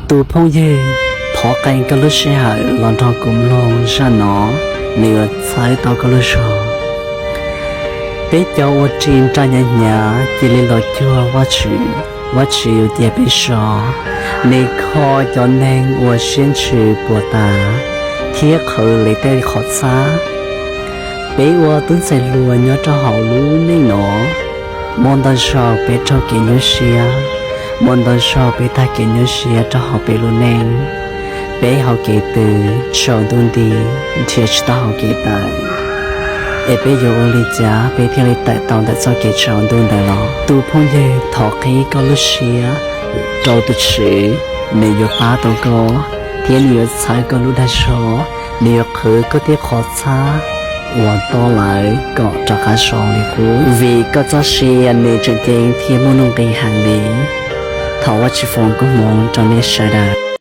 Tus phooj ywg, thov qee koj lub sij hawm los nrog kuv mloog zaj no, nws yuav txhawb tau koj lub zog. Peb cov uas ris nra hnyav hnyav cia li los cuag Vajtswv, Vajtswv yuav cia peb so. Nws kho cov neeg uas siab ntsws puas tas thiab qhwv lawv tej qhov txhab. Peb ua tub ntxhais hluas nyob rau hauv lub neej no, muaj ntau zaug peb raug kev nyuaj siab, muaj ntau zaug peb tag kev nyuaj siab rau hauv peb lub neej. Peb hauv kev tws tsaus ntuj nti, nrhiav tsis tau hauv kev tawm, es peb yuav ua li cas peb thiaj li tawm tau ntawm txoj kev tsaus ntuj ntawd los? Tus phooj ywg, thov qhib koj lub siab rau tus Tswv, nws yuav pab tau koj thiab nws yuav txhawb koj lub dag zog, nws yuav qhwv koj tej qhov txhab uas tob lawm kom rov qab zoo li qub, vim koj txoj sia nws tseem ceeb thiab muaj nuj nqis heev li. Thov Vajtswv foom koob hmoov rau nej sawv daws.